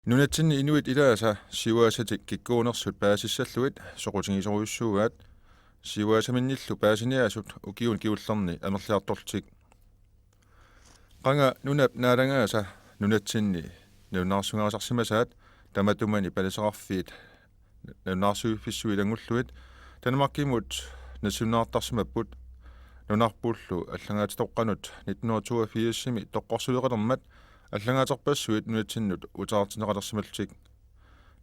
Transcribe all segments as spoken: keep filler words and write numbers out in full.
Nunatsinni inuit ilaasa siuaasatik kikkuunersut paasissallugit soqutigisorujussuugaat, siuaasaminnillu paasiniaasut ukiuni kingullerni amerliartorlutik. Qanga nunap naalagaasa nunatsinni nalunaarsugaasarsimasaat tamatumani paliseqarfiit nalunaarsuiffissuit ilanngullugu Danmarkimut nassuiaartarsimapput. Nunarpullu allagaatitoqqanut nitten hundrede toogfirsimi toqqorsuleqilermat allagaaterpassuit nunatsinnut utaqqisaatinneqalersimallutik.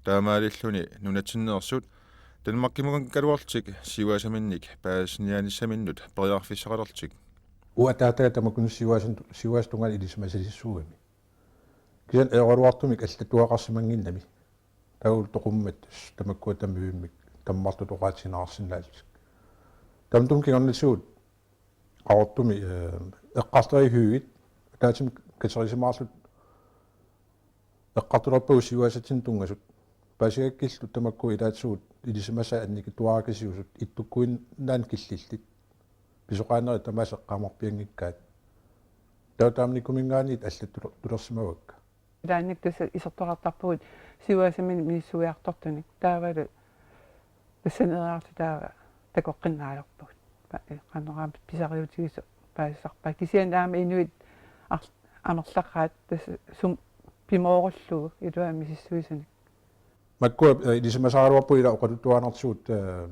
Taamaalilluni nunatsinneersut Danmarkimukanngikkaluarlutik siuaasaminnik paasiniaanissaminnut periarfissaqalerlutik. Uanga ataataga tamakkununnga siuaasan-, siuaasat tungaanut ilisimasalissuugami. Kisianni ajoraluartumik allattuaqqaarsimannginnami. Taava toqummat tamakkua tamivimmik tammartut oqaatigineqarsinnaallutik. Tamatuma kingornatigut Qaqortumi, eh, eqqartoriarlugit ataatsimik katerisimaarlutik eqqartulerpagut siuaasatsinnut tunngasut. Paasigakkillu tamakku ilaatigut ilisimasaat annikitsuarakasiusut ittukkuinnaat killillit. Pisoqaanerit tamaasa eqqaamarpianngikkaat. Taava taamanikkut minngaanniit allattulersimavakka. Ilaannikkut tassa isertoqartarpugut siuaasaminnik misissuiartortunik. Taavalu tassaniiaarluta taava takoqqinnaalerpugut. Pa-, qanoq aamma pisariutigisoq paasisarpaat. Kisianni aamma inuit ar-, amerlaqaat tassa sum-, pimoorullugu iluamik misissuisunik. Makkua, eh, ilisimasaraluarpugut ila oqaluttuaannartigut, eh,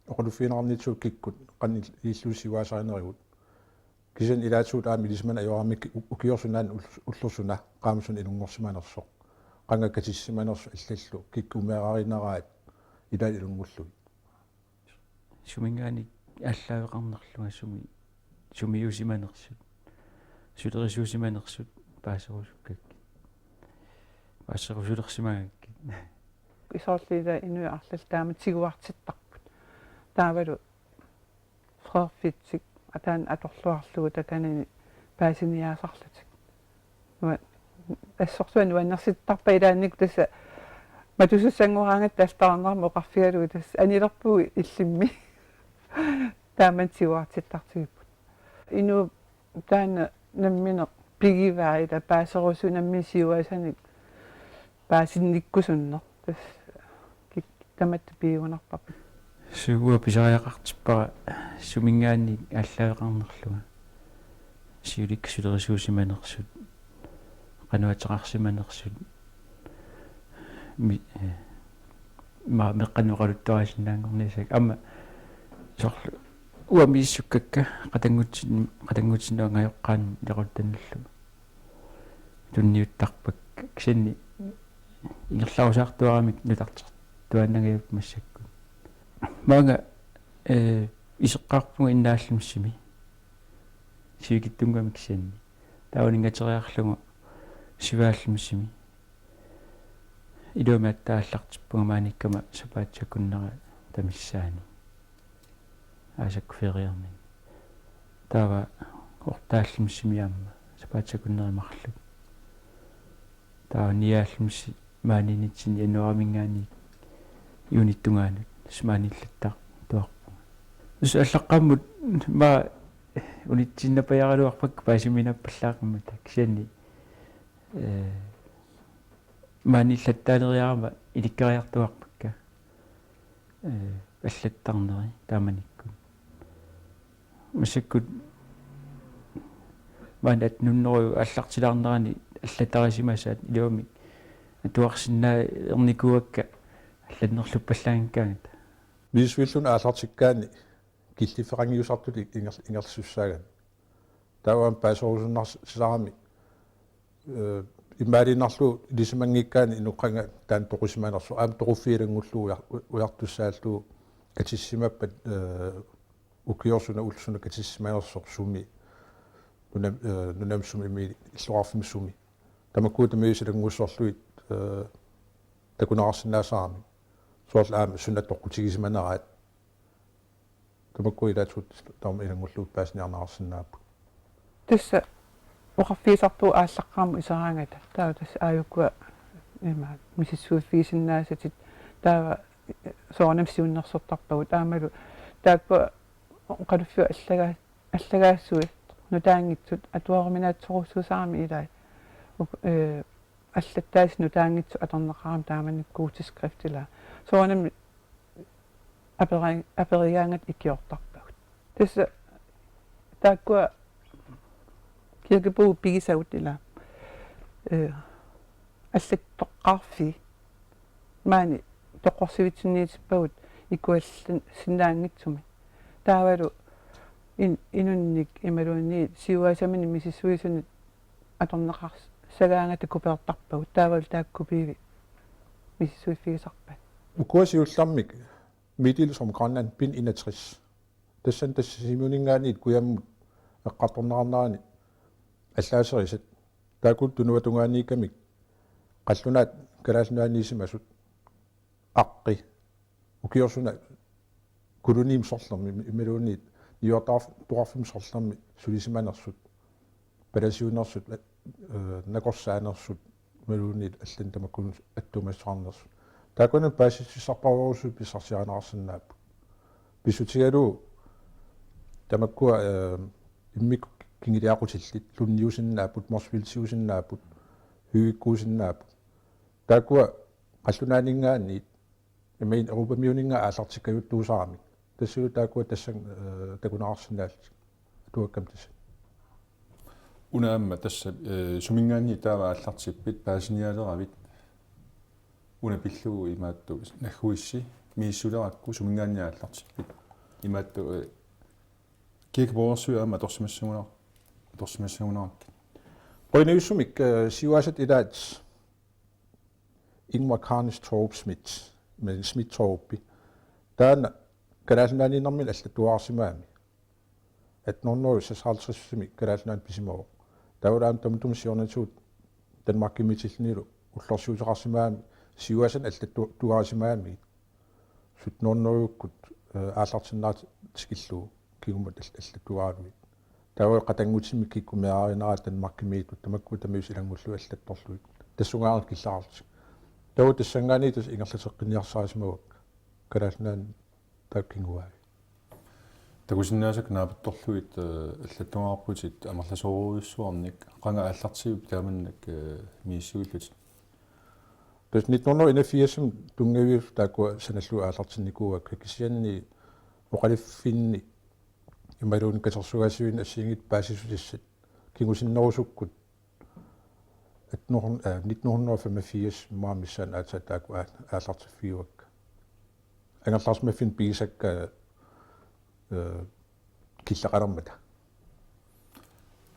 oqaluffigineqarnitsigut kikkut qanoq ilillugu siuaasarinersut. Kisianni ilaatigut aamma ilisimaneq ajoramikku u-, ukioq suna ull-, ulloq suna qaammat suna ilunngorsimanersoq. Qanga katissisimanersoq allallu kikkut umiaraarineraat ilaat ilanngullugit. Suminngaanniit aallaaveqarnerlunga sumi-, sumiuusimanersut, sulerisuusimanersut paaserusukkakkit. Paaserusulersimagakkit. Isorliila inuit arlallit taama tiguartittarput. Taavalu freerfitsik ataani atorluarlugu takanani paasiniaasarlutik. Nua-, assorsuaq nuannersittarpaat ilaannikkut tassa matusussanngoraangatta altaarnerma oqarfigalugu tassa anilerpugut illimmi. Taama tiguartittartigipput. Inuup taanna nammineq pigivaa ila paaserusuunermi siuaasanik paasinnikkusunneq. Tassa kik-, tamatta piigunarparput. Suu uanga pisariaqartippara suminngaanniit aallaaveqarnerlunga. Siulikkut sulerisuusimanersut, qanoq ateqarsimanersut. Mi-, eh, ma-, meeqqanut oqaluttuarisinnaanngornissaat. Aamma soorlu uanga misissukkakka qatanngutsin-, qatanngutsinni angajoqqaani ilequtannullu. Tunniuttarpakka kisianni ingerlarusaartuaramik nutartertuaannangajapput massakkut. Maanga, eh, iseqqaarpunga Innaallimsimi. Sivikitsunnguamik kisianni. Taava uninngateriarlugu Sivaallimsimi. Iluamik aatsaat aallartippunga maaniikkama sapaatip akunnera tamissaani. Aasakkut feriarninni. Taava Ortaallimsimi aamma sapaatip akunneri marluk. Taava Niaallimsi maaniinnitsinni januaariminngaanniit juunip tungaanut tassa maaniillattaartuarpunga. Tassa allaqqammut maani unitsinnapajaaraluarpakka paasiminaappallaaqimmat kisianni, eh, maaniillattaaleriarama ilikkariartuarpakka, eh, allattarneri taamanikkut. Massakkut maani attenhundrede aallartilaarnerani allatarisimasaat iluamik atuarsinnaanikuuakka allannerluppallaanngikkaangatta. Misissuilluni aallartikkaanni killiffeqanngiusartut inger-, ingerlasussaagami. Taava aamma paaserusunnarsisarami, eh, immaaliinnarlugu ilisimanngikkaanni inuppassuit taanna toqusimanersoq aamma toquffiit ilanngullugu ujar-, u-, ujartussaallugu katissimappata, eh, ukioq suna ulloq suna katissisimanersoq sumi nunam-, eh, nunami sumi illoqarfimmi sumi. Tamakkuuttut tamiisa ilanngussorlugit, eh, takuneqarsinnaasaramik. Soorlu aamma suna toqqutigisimaneraat. Tamakku ilaatigut taama ilanngullugu paasiniarneqarsinnaapput. Tassa oqarfigisarpugut aallaqqaammut iseraangata. Taava tassa aajukkua ima misissuiffigisinnaasatit taava soorunami siunnersortarpagut aammalu taakkua oqaluffiup allagaa-, allagaasuit nutaanngitsut atuaruminaatsorujussuusarami ilaat. Uk-, eh, allattaasut nutaanngitsut atorneqarami taamanikkut Gutenberg-ip ilaa. Soorunami aperi-, aperigaangatta ikiortarpagut. Tassa taakkua kirkebogit pigisagut ilaa. Eh, allattoqqaarfii maani toqqorsivitsinniitippagut ikuallassinnaanngitsumik. Taavalu in-, inunnik imaluunniit siuaasaminik misissuisunit atorneqassagaangatta kopeertarpagut, taavalu taakku piivi misissuiffigisarpaat. Ukua siullermik Middel som Grønland, bind enogtres. Tassani tassa Sisimiuninngaanniit kujammut eqqartorneqarnerani allaaserisat. Taakku tunuatungaaniikkamik qallunaat Kalaallit Nunaanniisimasut, aqqi, ukiorsuaq koloniimi sorlermi, imaluunniit niuertarf-, -toqarfimmi sorlermi sulisimanersut, palasiunersut, eh, nakorsaanersut, imaluunniit allanut tamakkununnga attuumassuteqarnersut. Taakkununnga paasissutissarpassuit pissarsiarineqarsinnaapput. Pissutigalugu tamakkua, eh, immikkut kingulliaqqutillit, Lundiusinnaapput, Motzfeldtiusinnaapput, Høegh-ikkut, taakkua qallunaaninngaanniit, ima Europamiuninngaanniit aallartikkajuttuusaramik. Tassalu taakkua tassani, eh, takuneqarsinnaallutik. Atuakkami tassa. Una aamma tassa, eh, suminngaanniit taava aallartippit, paasiniaaleravit? Una pillugu imaattoq nagguissi, misissulerakku suminngaanniit aallartippit? Imaattoq, eh, kirkebogeriusuit aamma atorsimassagunara-, atorsimassagunarakkit. Qujanarsuarmik, eh, siuaasat ilaat Ingvar Carnes Thorup Schmidt, men Schmidt Thorup. Taanna Kalaallit Nunaanniinnermini allattuarsimagami. Atten hundrede seksoghalvtreds-imi Kalaallit Nunaat pisimavoq. Taavalu aamma tamatuma siornatigut Danmarkimiitillunilu ullorsiuteqarsimagami siuaasat allattu-, -tuarisimagamigit. Sytten hundrede-kkut, eh, aallartinnaat tikillugu kingumut all-, allattuaralugit. Taava qatanngutinik kikkut meeraarineraat Danmarkimiittut tamakku tamaasa ilanngullugit allattorlugit. Tassungaannaq killeqarlutik. Taava tassanngaanniit tassa ingerlateqqinniarsarisimavakka Kalaallit Nunaanni taakku kinguaavik. Takusinnaasakka naapittorlugit, eh, allattuarputit amerlasoorujussuarnik, qanga aallartippit taamannak, eh, misissuillutit? Tassa nitten hundrede enogfirs-imi tunngaviusut taakkua sanallugit aallartinnikuuakka, kisianni oqaluffinni imaluunniit katersugaasiviinni assigiinngitsut paasissutissat kingusinnerusukkut atten hundrede, eh, nitten hundrede og femogfirs maani missaani aatsaat taakku aa-, aallartiffigivakka. Angerlarsimaffinni pigisakka, eh, killeqalermata.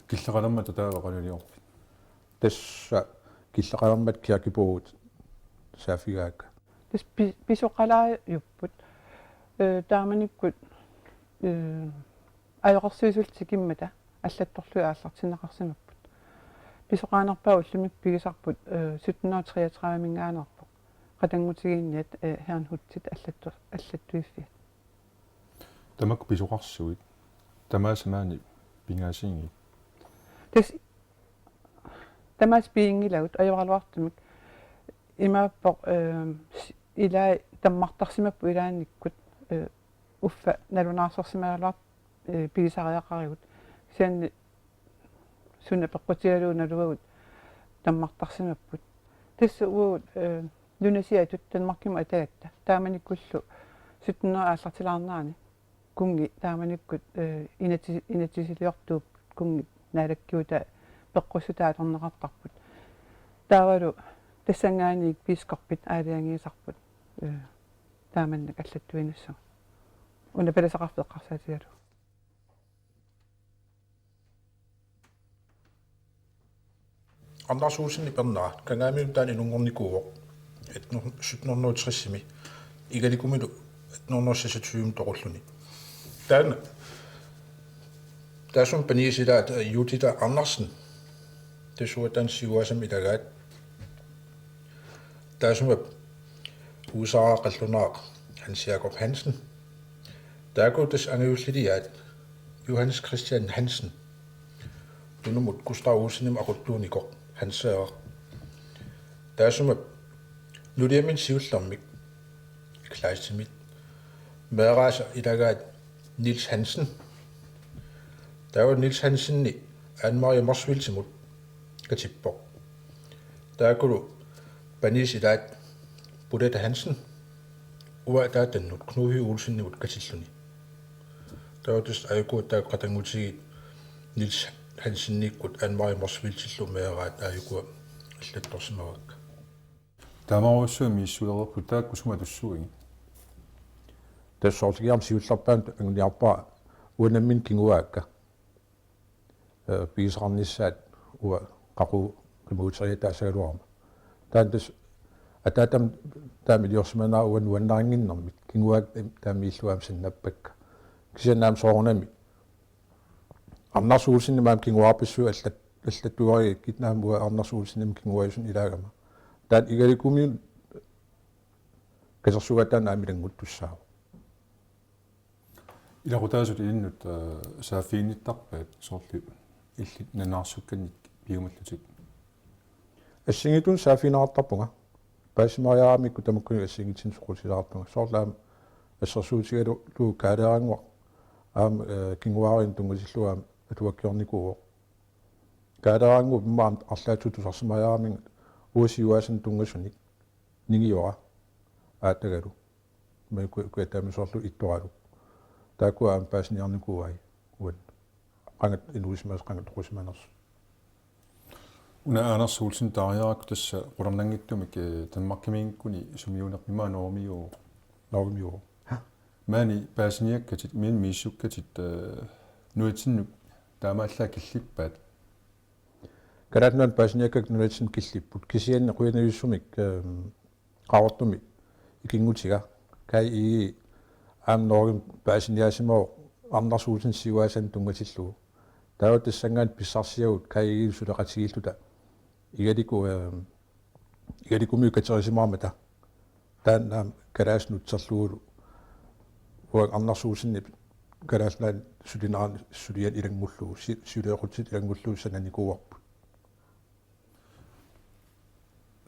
Killeqalermata taava qanoq iliorpit? Tassa killeqalermata kirkeboget saaffigaakka. Tassa pi-, pisoqalaajupput. Eh, taamanikkut, eh, ajoqersuisullu tikimmata allattorlugit aallartinneqarsimapput. Pisoqaanerpaaq ullumikkut pigisarput, eh, sytten hundrede treogtredive-minngaanneerpoq. Qatanngutigiinniat, eh, Herrnhutit allattu-, allattuiffiat. Tamakku pisoqarsuit. Tamaasa maani pingaasiigit? Tassa tamaasa piginngilagut ajoraluartumik. Imaappoq, eh, s-, ilai tammartarsimapput ilaannikkut, eh, uffa nalunaarsorsimagaluartoq, eh, pigisariaqarigut. Kisianni suna peqqutigalugu naluagut tammartarsimapput. Tassa uagut, eh, nunasiatut Danmarkimut atagatta. Taamanikkullu sytten hundrede aallartilaarnerani kunngi taamanikkut, eh, inati-, inatsisiliortuupput, kunngi naalakkiutaa peqqussutaa atorneqartarput. Taavalu tassanngaanniit biskoppit aalajangiisarput, eh, taamannak allattuinissaq. Una pilasaqarfeeqqarsaatigalugu. Anders Olsenip ernera Kangaamiunut taanna inunngornikuuvoq. Et nu-, sytten hundrede og tres-imi. Igalikumilu atten hundrede og seksogtyve toqulluni. Taanna taassuma paniisilaat Judith Andersen. Tassa uanga taanna siuaasamik ilagaat. Taassuma uusara qallunaaq Hans Jakob Hansen. Taakku tassa angajullilaat Johannes Christian Hansen. Tunumut Gustav Olsenimut aquttuunikoq Hanseeraq. Taassuma nuliaminnit siullermik Kleistimit meeraasa ilagaat Niels Hansen. Taava Niels Hansen Anne Marie Motzfeldtimut katippoq. Taakkulu paniisilaat Pulata Hansen, uanga ataatannut Knud Olsenimut katilluni. Taava tassa aajuku taakku qatanngutigiit Niels Hansenikkut Anne-Marie Motzfeldtillu meeraat aajuku allattorsimavakka. Taamaarujussuaq misissuereerput, taakku sumut atussuugit? Tassa soorlu aamma siullerpaamik anguniarpara uanga nammineq kinguaakka. Eh, pigisaqarnissaat uanga qaqugu qimaguteriataasagaluarama. Taanna tassa ataatama taama iliorsimanera uanga nuannarinnginnermik, kinguaakka taama illuaam sannappakka. Kisianni aamma soorunami Anders Olsenimut aamma kinguaarpassuit allat-, allattuarigakkit, aamma uanga Anders Olsenimut kinguaassuseq ilaagama. Taanna Igalikumiut katersugaat taanna aamma ilannguttussaavoq. Ilaqutaasut ilinnut, eh, saaffiginnittarpaat soorlu illit nalunaarsukkannik piumallutit? Assigiinngitsunik saaffigineqartarpunga. Paasimariaramikku tamakkununnga assigiinngitsunik soqutigisaqartunga. Soorlu aamma assersuutigalugu Kaaleerannguaq aamma, eh, kinguaariinut tunngatillugu aamma atuakkiornikuuvoq. Kaaleerannguup immaqa arlaatigut tusarsimariaraminnga uanga siuaasanut tunngasunik ningiora aattagalu. Ima ku-, Kujataami soorlu ittoralu. Taakku aamma paasiniarnikuuai uannut. Qangat inuusimasoq, qangat toqusimanersoq. Una Anders Olsen taariarakku tassa qularnanngitsumik, eh, Danmarkimiikkuni sumiuneq ima norgemiuvoq. Norgemiuvoq. Maani paasiniakkatit, maani misissukkatit, eh, nunatsinnut taamaallaat killippaat? Kalaallit Nunaanni paasiniakkakka nunatsinnut killipput. Kisianni qujanarujussuarmik, ehm, Qaqortumi ikinngutiga Kaj Egede aamma Norgemi paasiniaasimavoq Anders Olsenip siuaasanut tunngatillugu. Taava tassanngaanniit pissarsiagut Kaj Egedep suleqatigiilluta Igaliku-, eh, Igalikumiut katerisimaarmata. Taanna aamma kalaallisut nutserlugulu uanga Anders Olsenip Kalaallit Nunaanni sulinerani sulianik ilanngullugu, si-, suleqatigiit ilanngullugu sananikuuarput.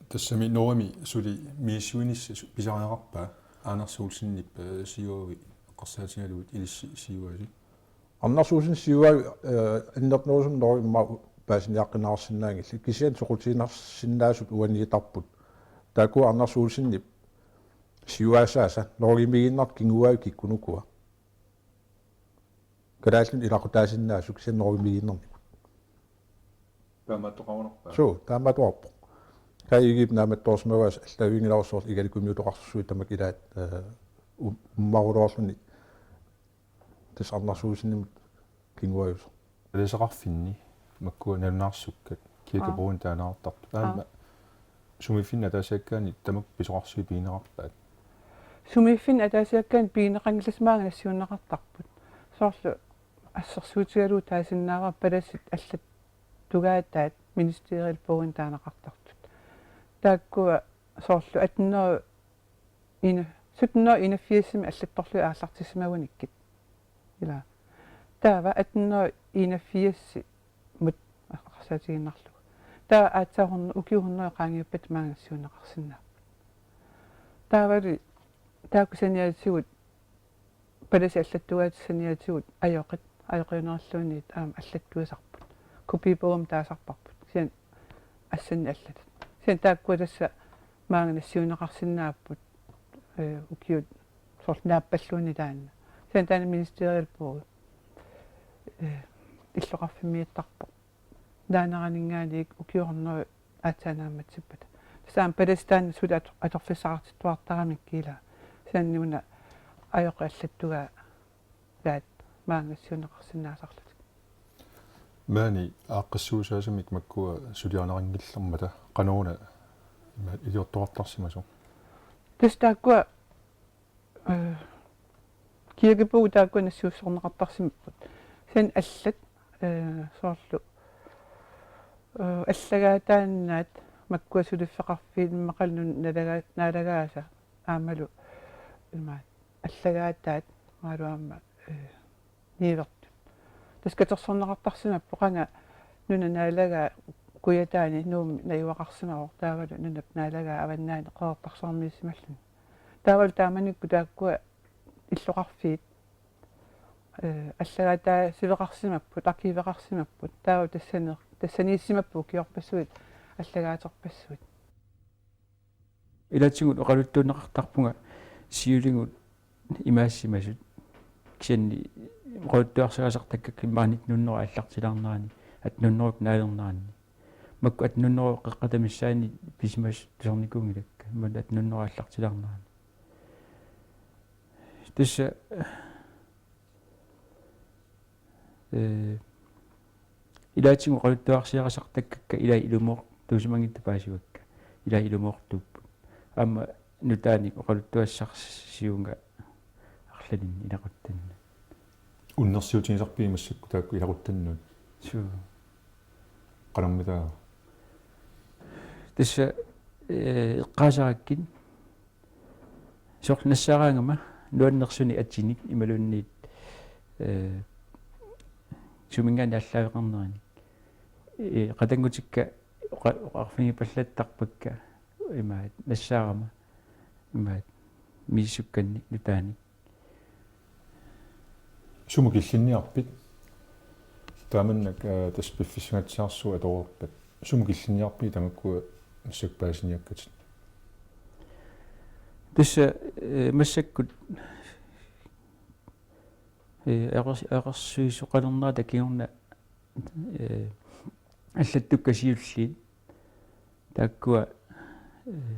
Tassami Norgemi suli misissuinissaq su-, pisariaqarpa Anders Olsenip, eh, siuaavit eqqarsaatigalugit ilissi siuaasi? Anders Olsenip siuaavi, eh, annertunerusumik Norgemi immaqa paasiniaqqinneqarsinnaanngillat. Kisianni soqutiginarsinnaasut uaniittarput. Taakku Anders Olsenip siuaasaasa Norgemiiginnartut kinguaavik kikkunukua. Kalaallinut ilaqutaasinnaasut kisianni Norgemiiginnarnikut. Taamaattoqarunarpa? Suu, taamaattoqarpoq. Kaj Egedep naammattoorsimagaasa allaaviginngilaarlugu soorlu Igalikumiutoqarsuit tamakku ilaat, eh, um-, ummaruloorluni tassa Anders Olsenimut kinguaajusoq. Palaseqarfinni makkua nalunaarsukkat, kirkebogini taaneqartartut. Aamma sumiiffinni ataasiakkaani tamakku pisoqarsuit pigineqarpaat? Sumiiffinni ataasiakkaani pigineqanngillat, maanga nassiunneqartarput. Soorlu assersuutigalugu taasinnaavara palasit allattugaataat ministeribogini taaneqartartut. Taakkua soorlu atten hundrede en-, sytten hundrede enogfirsimi allattorlugit aallartissimagunikkit. Ila. Taava atten hundrede enogfirsimut eqqarsaatigiinnarlugu. Taava aatsaat hundrede, ukiut hundrede qaangiuppata maanga nassiunneqarsinnaapput. Taavalu taakku saniatigut, palasit allattugaatit saniatigut ajoqit, ajoqiunerilluunniit aamma allattuisarput. Kopibogimut taasarparput. Kisianni assannik allatat. Kisianni taakkua tassa maanga nassiunneqarsinnaapput, eh, ukiut soorlu naappalluunniit taanna. Kisianni taanna ministeribog, eh, illoqarfimmiittarpoq. Naaneraninngaanniit ukiut hundrede aatsaat naammatsippata. Tassa aamma palasit taanna suli ator-, atorfissaqartittuartaramikku ila. Kisianni una ajoqit allattugaat maanga nassiunneqarsinnaasarlutik. Maani aaqqissuussaasumik makkua suliarineqanngillermata qanoruna ima iliortoqartarsimasoq? Tassa taakkua, eh, kirkebogi taakkua nassiussorneqartarsimapput. Kisianni allat, eh, soorlu, eh, allagaataannaat makkua suliffeqarfiit immaqalu nuna nalaga-, naalagaasa aammalu imaat allagaataat imaluunniit aamma, eh, niuertut. Tassa katersorneqartarsimapput, qanga nuna naalagaa Kujataani Nuummi najugaqarsimavoq, taavalu nunap naalagaa Avannaani Qeqertarsuarmiissimalluni. Taavalu taamanikkut taakkua illoqarfiit, eh, allagaataasiveqarsimapput, arkiveqarsimapput, taava tassani-, tassaniissimapput ukiorpassuit allagaaterpassuit. Ilaatigut oqaluttuunneqartarpunga siuligut imaassimasut, kisianni oqaluttuarsiarisartakkakka immaqa nitten hundrede aallartilaarnerani, atten hundrede naalernerani. Makku atten hundrede qeqqata missaani pisimasut tusarnikuunngilakka, immaqa atten hundrede aallartilaarnerani. Tassa, ee, ilaatigut oqaluttuarsiarisartakkakka ilai ilumoortuusimanngitsut paasivakka. Ilai ilumoortuupput. Aamma nutaanik oqaluttuassarsiuunga arlalinni ilaquttannut. Unnersiutigisarpigit massakkut taakku ilaquttannut? Suu. Qanormitaava? Tassa, ee, eqqaasarakkit soorlu nassaaraangama nuannersuni atinik imaluunniit, ee, suminngaanniit aallaaveqarnerinik. Ee, qatanngutikka oqa-, oqarfigipallattarpakka imaat nassaarama imaat misissukkannik nutaanik. Sumut killinniarpit? Taamannak, ee, tassa piffissangaatsiarsuit atoreerpat. Sumut killinniarpit tamakkua massakkut paasiniakkatit? Tassa, ee, massakkut, ee, ajoqers-, ajoqersuisoqalernerata kingorna, ee, allattukkat siulliit. Taakkua, ee,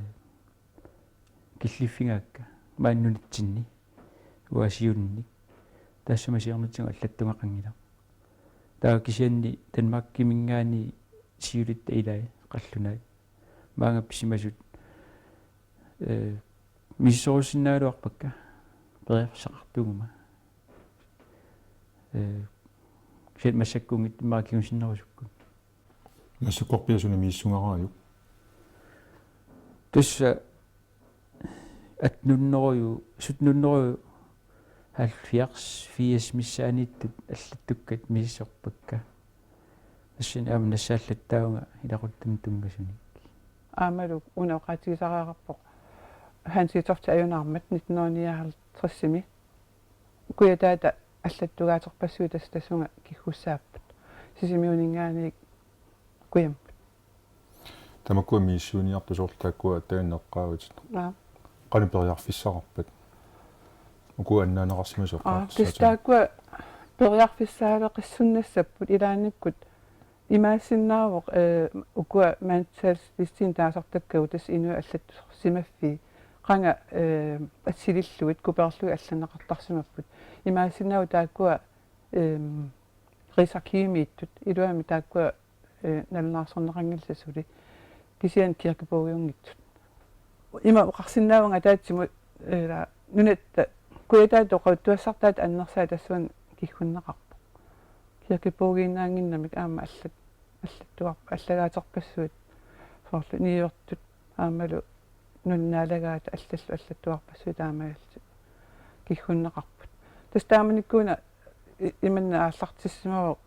killiffigaakka maani nunatsinni uanga siulinnik. Taassuma siornatigut allattugaqanngilaq. Taava kisianni Danmarkiminngaanniit siulitta ilai qallunaat. Maanga pisimasut, ee, misissorusussinnaagaluarpakka periarfissaqartuguma. Ee, kisianni massakkuunngitsoq immaqa kingusinnerusukkut. Massakkorpiaq suna misissugaraajuk? Tassa atten hundrede, sytten hundrede halvfjerds, firs missaanniittut allattukkat misissorpakka. Tassani aamma nassaallattaavunga ilaquttanut tunngasunik. Aammalu una oqaatigisariaqarpoq Hans Hedtofti ajunaarmat nitten hundrede nioghalvtredsimi. Kujataata allattugaaterpassuit tassa tassunga kiggussaapput. Sisimiuninngaanniit kujammut. Tamakkua misissuiniartut soorlu taakkua attaveqaavatit. Aa. Qanoq periarfissaqarpat? Ukua annaaneqarsimasut. Aa, tassa taakkua periarfissaaleqissunnassapput ilaannikkut. Imaassinnaavoq, ee, ukua mandschaftslistini taasartakkagut tassa inuit allattorsimaffii. Qanga, ee, assilillugit kuperlugit allanneqartarsimapput. Imaassinnaavoq taakkua, ee, Rigsarkivimiittut, iluamik taakkua, ee, nalunaarsorneqanngillat suli. Kisianni kirkebogiunngitsut. Ima oqarsinnaavunga ataatsimut, ila, nunatta, kujataata oqaluttuassartaata annersaat tassunga kiggunneqarpoq. Kirkebogiinnaannginnamik aamma allat-, allattuar-, allagaaterpassuit soorlu niuertut aammalu nunat naalagaata allallu allattuarpassuit taamaalillutik kiggunneqarput. Tassa taamanikkuuna i-, imanna aallartissimavoq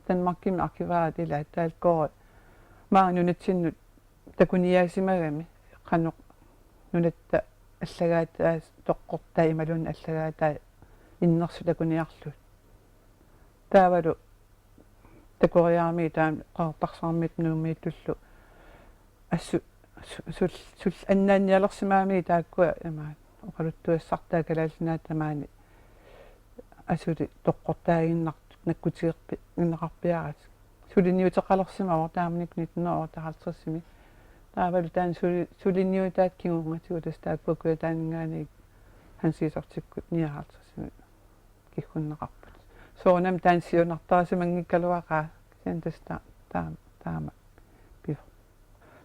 Danmarkimi arkivarit ilaat Dalgaard maanga nunatsinnut takuniaasimagami qanoq nunatta allagaataa toqqortaa imaluunniit allagaataa innersut takuniarlugit. Taavalu takoriarami taama Qeqertarsuarmiit Nuummiittullu assut su-, sul-, sul-, annaannialersimagami taakkua imaat oqaluttuassartaat Kalaallit Nunaata tamaani asuli toqqortaaginnartut nakkutigerpi-, -ginneqarpiaratik. Suliniuteqalersimavoq taamanikkut nitten hundrede otteoghalvtredsimi. Taavalu taanna suli-, suliniutaat kingornatigut tassa taakkua Kujataaninngaanniit Hans Hedtoftikkut nioghalvtredsimi kiggunneqarput. Soorunami taanna siunertarisimanngikkaluaqaaq, kisianni tassa ta-, taama, taama pivoq.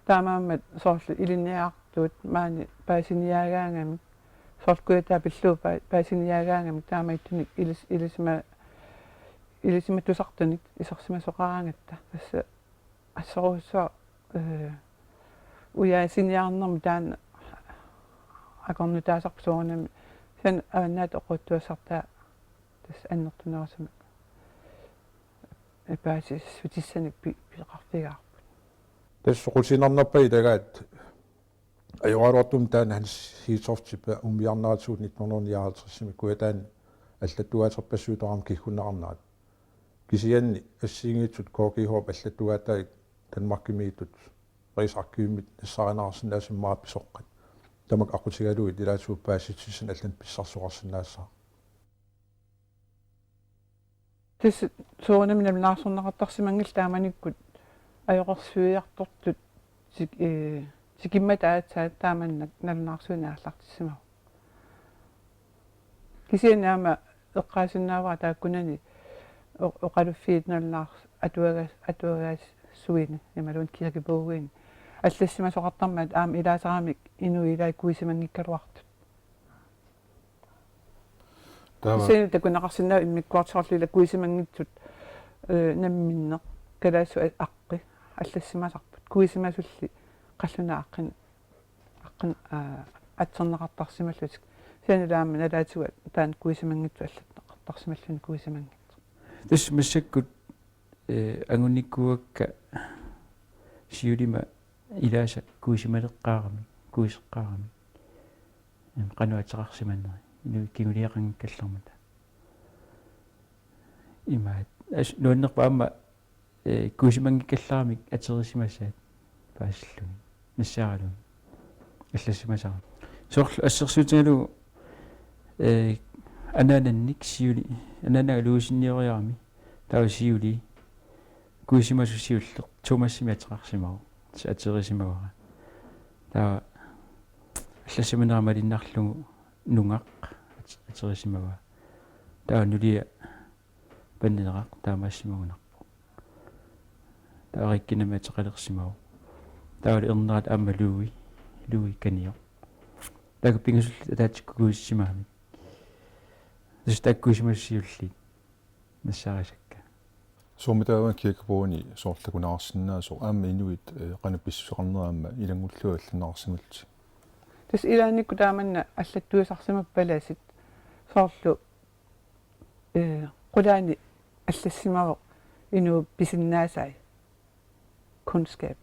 Taamaammat soorlu ilinniartuut maani paasiniaagaangamik, soorlu Kujataa pillugu pa-, paasiniaagaangamik taamaattunik ilis-, ilisima-, ilisimatusartunik isersimasoqaraangatta. Tassa assorujussuaq, ee, ujaasiniarnermut taanna akornutaasarpoq soorunami. Kisianni Avannaata oqaluttuassartaa tassa annertunerusumik, ee, paasissutissanik pi-, pisoqarfigaarput. Tassa soqutiginarnerpaat ilagaat ajoraluartumik taanna Hans Hedtoftip umiarneratigut nitten hundrede nioghalvtredsimi Kujataani allattugaaterpassuit toqqaannartumik kiggunneqarnerat. Kisianni assigiinngitsut K G H-p allattugaatai Danmarkimiittut Rigsarkivimmit nassaarineqarsinnaasut immaqa pisoqqat. Tamakku aqqutigalugit ilaatigut paasissutissat allanut pissarsisoqarsinnaassaaq. Tassa soorunami nalunaarsorneqartarsimanngillat taamanikkut ajoqersuiartortut tik-, ee, tikimmata aatsaat taamannak nalunaarsuineq aallartissimavoq. Kisianni aamma eqqaasinnaavara taakkunani o-, oqaluffiit nalunaars-, atuagas-, atuagaassuini imaluunniit kirkeboguini allassimasoqartarmat aamma ilaasaramik inuit ilaat kuisimanngikkaluartut. Taava. Kisianni takuneqarsinnaavoq immikkuartoq soorlu ila kuisimanngitsut, ee, namminneq kalaallisut a-, aqqi allassimasarput. Kuisimasulli qallunaat aqqin-, aqqin-, aa, atserneqartarsimallutik. Kisianni ila aamma nalaatigut taanna kuisimanngitsut allanneqartarsimalluni kuisimanngitsut. Tassa massakkut, ee, angunnikuuakka siulima ilaasa kuisimaleqqaaramik, kuiseqqaaramik. Em, qanoq ateqarsimaneri. Inuit kinguliaqanngikkallarmata. Imaat. As-, nuannerpoq aamma, ee, kuisimanngikkallaramik aterisimasaat paasillugit. Nassaaralugit. Allassimasarami. Soorlu assersuutigalugu, ee, anaanannik siuli, anaanaga Louisinnioriarami. Taava siuli. Kuisimasoq siulleq. Thomasimik ateqarsimavoq. Tassa aterisimavara. Taava allassimanera malinnarlugu nungaq at-, aterisimavaa. Taava nulia panneeraq taamaassimavoq nunarput. Taava Rikkinami ateqalersimavoq. Taava ernerat aamma Louis, Louis Kanioq. Taakku pingasullutik ataatsikkut kuisissimagamik. Tassa taakku kuisimasoq siulliit nassaarisakka. Soormitaava kirkeboguni soorlu takuneqarsinnaasoq aamma inuit, ee, qanoq pissuseqarnera aamma ilanngullugit allanneqarsimallutik. Tassa ilaannikkut taamanna allattuisarsimavit palasit soorlu, ee, qulaani allassimavoq inuup pisinnaasai kundskab.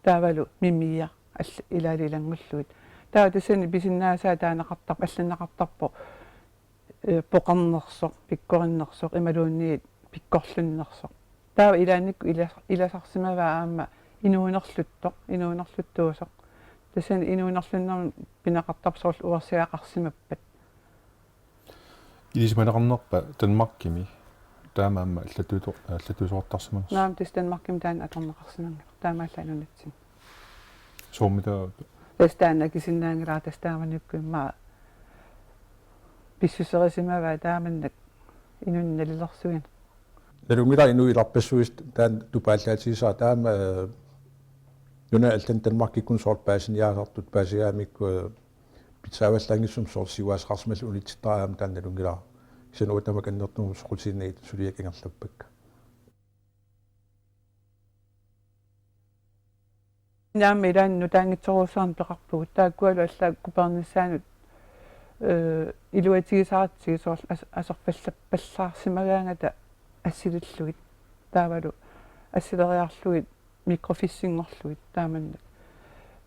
Taavalu mimiaq all-, ilaalu ilanngullugit. Taava tassani pisinnaasaa taaneqartarpoq, allanneqartarpoq, ee, poqernersoq, pikkorinnersoq, imaluunniit pikkorlunnersoq. Taava ilaannikkut ila-, ilasarsimavaa aamma inuunerluttoq, inuunerluttuusoq. Tassani inuunerlunnermik pineqartarpoq soorlu uersigaqarsimappat. Ilisimaneqarnerpa Danmarkimi taama aamma allattuuto-, allattuisoqartarsimanersoq? Naamik, tassa Danmarkimi taanna atorneqarsimanngilaq. Taamaallaat nunatsinni. Soormitaava? Tassa taanna akisinnaanngilara, tassa taamanikkut immaqa pissuserisimavaa taamannak inunnik nalilersuineq. Nalunngilara inuit ilarpassuisa taanna tupaallaatigisara taama, ee, nunat allanut Danmarkikkut soorlu paasiniaasartut paasigaangamikku, ee, pitsaavallaanngitsumik soorlu siuaasaqarsimallutik unitsittaramik taanna nalunngilara. Kisianni uanga tamakku annertuumik soqutiginagit suliakka ingerlappakka. Naamik, ilaanni nutaanngitsorujussuarnik peqarpugut. Taakkualu allaat Kupernissaanut, ee, iluatigisaratsigit soorlu as-, aserfallappallaarsimagaangata assilillugit. Taavalu assileriarlugit mikrofissinngorlugit taamannak.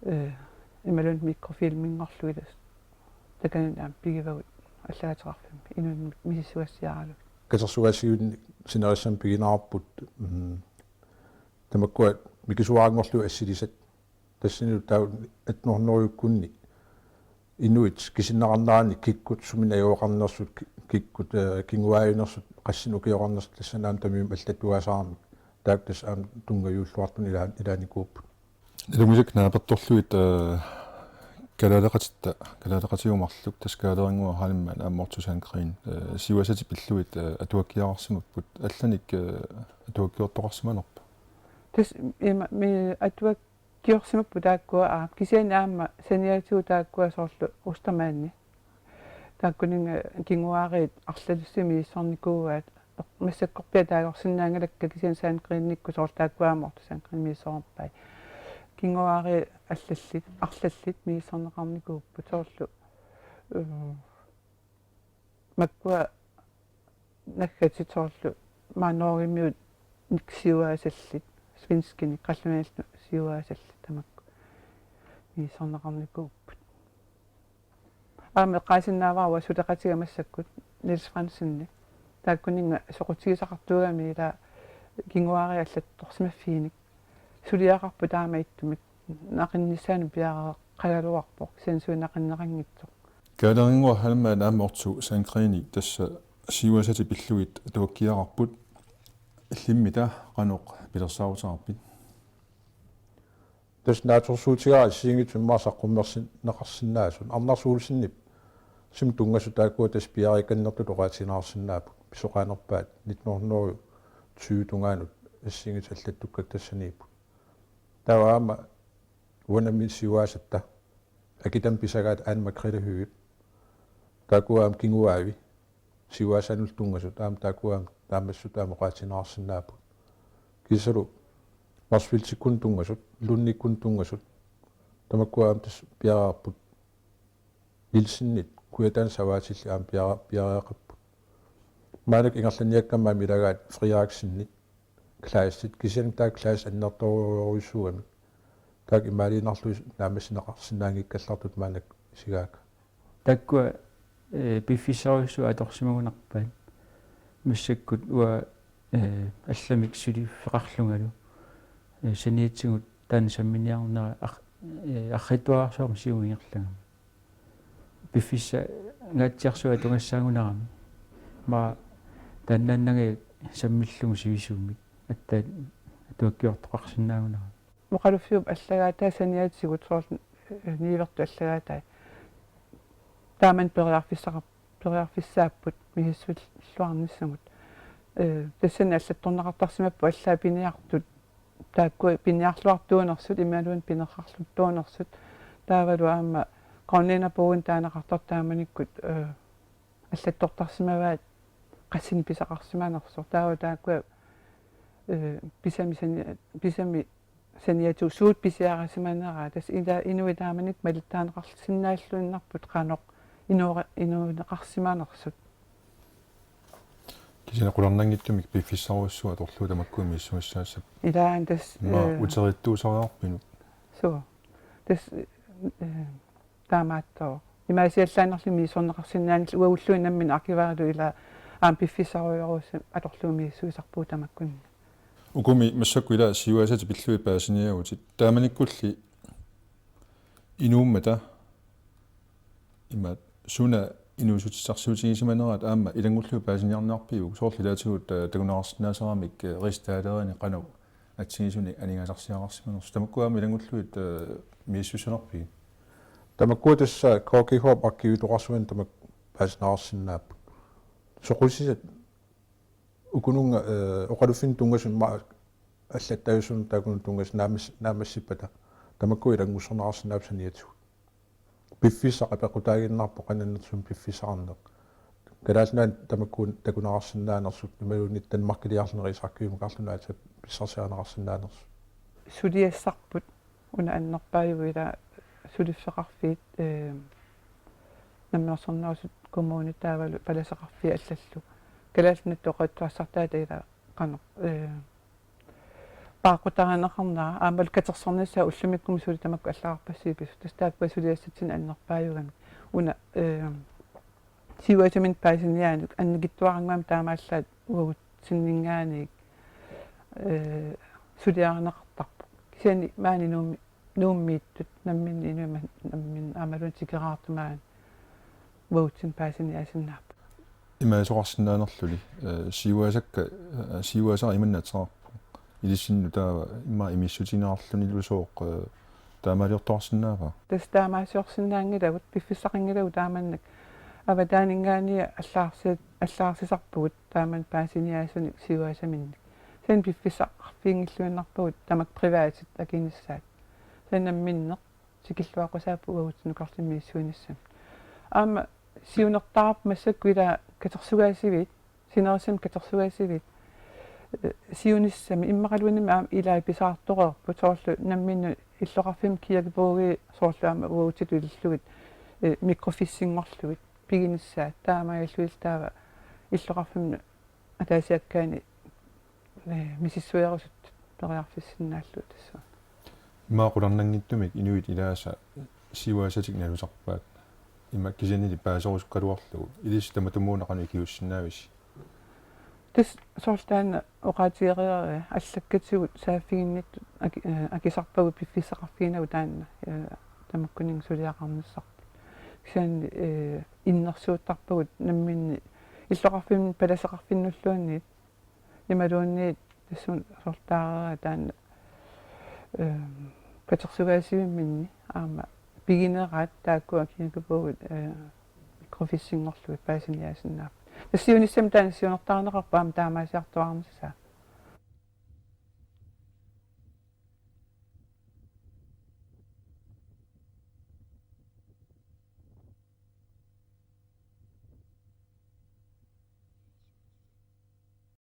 Ee, imaluunniit mikrofilminngorlugit tassa. Takanani aamma pigivagut allaateqarfimmi inunnut misissugassiaralugit. Katersugaasiviit sinerissami pigineqarput, mm, tamakkua mikisuaranngorlugit assilisat. Tassanilu taava attenhundredekkunni inuit kisinnaqarneranni kikkut suminnga najugaqarnersut, ki-, kikkut, ee, kinguaajunersut, qassinik ukioqarnersut, tassani aamma tamavimmik allattugaasarami. Taakku tassa aamma tunngaviulluartuni ilaa-, ilaanikuupput. Nalunngisakka naapertorlugit, ee, kalaaleqatitta, kalaaleqatigut marluk, tassa Kalaaleerannguaq Heilmann aamma Otto Sandgreen, ee, siuasatit pillugit, ee, atuakkiaqarsimapput, allanik, ee, atuakkiortoqarsimanerpa? Tassa ima, mi-, atuak-, kiorsimapput taakkua, aa, kisianni aamma saniatigut taakkua soorlu Ostermanni. Taakkuninnga kinguaariit arlalussuit misissornikuuaat, massakkorpiaq taagorsinnaanngilakka kisianni Sandgreenikkut soorlu taakkua aamma Otto Sandgreen misissorpai. Kinguaariit allallit, arlallit misissorneqarnikuupput soorlu, øh, makkua naggatit soorlu maani Norgemiut siuaasallit, svenskinik qallunaatut siuaasallit tamakku misissorneqarnikuupput. Aamma eqqaasinnaavara uanga suleqatiga massakkut Niels Fransenip. Taakkuninnga soqutigisaqartuugami ila kinguaariit allattorsimaffiinik. Suliaqarput taamaattumik. Naqinnissaanut piareeqqagaluarpoq, kisianni suli naqinneqanngitsoq. Kaalerinnguaq Heilmann aamma Otto Sandgreenip tassa siuasatik pillugit atuakkiaqarput. Illimmita qanoq pilersaaruteqarpit? Tassa naatsorsuutigaara assigiinngitsut immaqa saqqummersinneqarsinnaasut. Anders Olsenip sumi tunngasut taakkua tassa piareeqqannertut oqaatigineqarsinnaapput. Pisoqaanerpaat nitten hundrede tyve tungaanut assigiinngitsut allattukkakka tassaniipput. Taava aamma uanga nammineq siuaasatta, akitami pisagaat Anne Margrethe Høegh. Taakkua aamma kinguaavi siuaasaanullu tunngasut, aamma taakkua aamma naammassisut aamma oqaatigineqarsinnaapput. Kiisalu Motzfeldtikkunni tunngasut, Lundikkunni tunngasut, tamakkua aamma tassa piareerput. Nielsenit Kujataani savaatillit aamma piare-, piareeqqapput. Maannakkut ingerlanniakkama aamma ilagaat Frederiksenit, Kleistit, kisianni taava Kleist annertoorujussuugami. Taakku imaaliinnarlugit naammassineqarsinnaanngikkallartut maannakkut isigaakka. Taakkua, eh, piffissarujussuit atorsimagunarpaat. Massakkut uanga, eh, allamik suliffeqarlungalu, eh, saniatigut taanna samminiarnera ar-, eh, arriitsuararsuarmik siumut ingerlagama. Piffissangaatsiarsuit atugassaagunarami. Immaqa taannaannagit sammillugu sivisuumik aatsaat atuakkiortoqarsinnaagunarami. Oqaluffiup allagaatai saniatigut soorlu, eh, niuertut allagaatai. Taamani periarfissaqar-, periarfissaapput misissulluarnissamut. Eh, tassani allattorneqartarsimapput allaat piniartut. Taakkua piniarluartuunersut, imaluunniit pinerrarluttuunersut. Taavalu aamma Grønlænderbogini taaneqartartut taamanikkut, eh, allattortarsimavaat qassinik pisaqarsimanersoq. Taava taakkua, eh, pisami sani-, pisami saniatigut suut pisiarisimaneraat. Tassa ila inuit taamanikkut malittarineqarsinnaalluinnarput qanoq inuure-, inuuneqarsimanersut. Kisianni qularnanngitsumik piffissarujussuit atorlugit tamakkua misissuissaassapput. Ilaa tassa, immaqa, eh, uteriittuusariaqarpinut. Suu. Tassa, eh, taamaattooq. Imaasiallaannarluni misissorneqarsinnaanngillat, uagulluunniit nammineq arkivarlu ilaa aamma piffissarujorujussuit atorlugit misissuisarpugut tamakkunani. Ukumi massakkut ilaa siuasatik pillugit paasiniaavutit. Taamanikkulli inuummata imaattoq suna inuussutissarsiutigisimaneraat aamma ilanngullugit paasiniarniarpiuk, soorlu ilaatigut, eh, takuneqarsinnaasaramik, eh, rigsdalerini qanoq atsigisunik aningaasarsiaqarsimanersoq. Tamakkua aamma ilanngullugit, eh, misissuinerpigit? Tamakkua tassa K G H-p arkivitoqarsuani tamakku paasiniarsinnaapput. Soqutigisat ukununnga, eh, oqaluffinni tunngasut immaqa allattaajusunik taakkununnga tunngasut naammas-, naammassippata. Tamakku ilanngussorneqarsinnaapput saniatigut. Piffissaq apeqqutaaginnarpoq qanoq annertuumik piffissaqarneq. Kalaallit Nunaanni tamakku takuneqarsinnaanersut imaluunniit Danmarkiliarluni rigsarkivimut aamma aatsaat pissarsiarineqarsinnaanersut. Suliassarput una annerpaajuvoq ilaa suliffeqarfiit, eh, Namminersornerusut Kommunit taavalu palaseqarfiit allallu. Kalaallit Nunaata oqaluttuassartaata ilaa qanoq, eh, paaqqutarineqarnera aammalu katersornissaa ullumikkut suli tamakku allagarpassuit pisut. Tassa taakkua suliassatsinnut annerpaajugamik. Una, eh, siuasaminnik paasiniaanut annikitsuarannguamik taamaallaat uagutsinninngaanniit, eh, suliarineqartarpoq. Kisianni maani Nuummi-, Nuummiittut namminneq inuit ma-, namminneq aammaluunniit tikeraartut maani uagutsinnut paasiniaasinnaapput. Imaasoqarsinnaanerluni, eh, siuasakka, eh, siuasaq imannak ateqarpoq. Ilissinnut taava immaqa imissutigineqarlunilusooq, eh, taamaaliortoqarsinnaava? Tassa taamaaliorsinnaanngilagut, piffissaqanngilagut taamannak. Avataaninngaanniit allagarsi-, allagarsisarpugut taamani paasiniaasunik siuasaminnik. Kisianni piffissaqarfiginngilluinnarpagut tamakku privatit akinissaat. Kisianni namminneq tikilluaqqusaapput uagutsinnut nukarlimmik misissuinissamut. Aamma siunertaarput massakkut ilaa katersugaasiviit, sinerissami katersugaasiviit, eh, siunissami immaqaluunniit aamma ilaa pisartoreerput soorlu nammineq illoqarfimmi kirkebogi soorlu aamma uagutsitut ilillugit, eh, mikrofissinngorlugit piginissaat taamaalillugit taava illoqarfimmi ataasiakkaani, eh, misissuerusuttut periarfissinnaallugu tassuuna. Immaqa qularnanngitsumik inuit ilaasa siuasatik nalusarpaat. Immaqa kisiannili paaserusukkaluarlugu. Ilissi tamatumuuna qanoq ikiuussinnaavisi? Tassa soorlu taanna oqaatigereerpara allakkatigut saaffiginnittut aki-, eh, akisarpagut piffissaqarfiginagu taanna, eh, tamakkuninnga suliaqarnissarput. Kisianni, eh, innersuuttarpagut namminneq illoqarfimmi palaseqarfinnulluunniit imaluunniit tassunga soorlu taareerpara taanna, eh, katersugaasivimminni aamma pigineraat taakku akiuukapugut, eh, mikrofissinngorlugit paasiniaasinnaapput. Tassa siunissami taanna siunertarineqarpoq aamma taamaasiartuaarnissaa.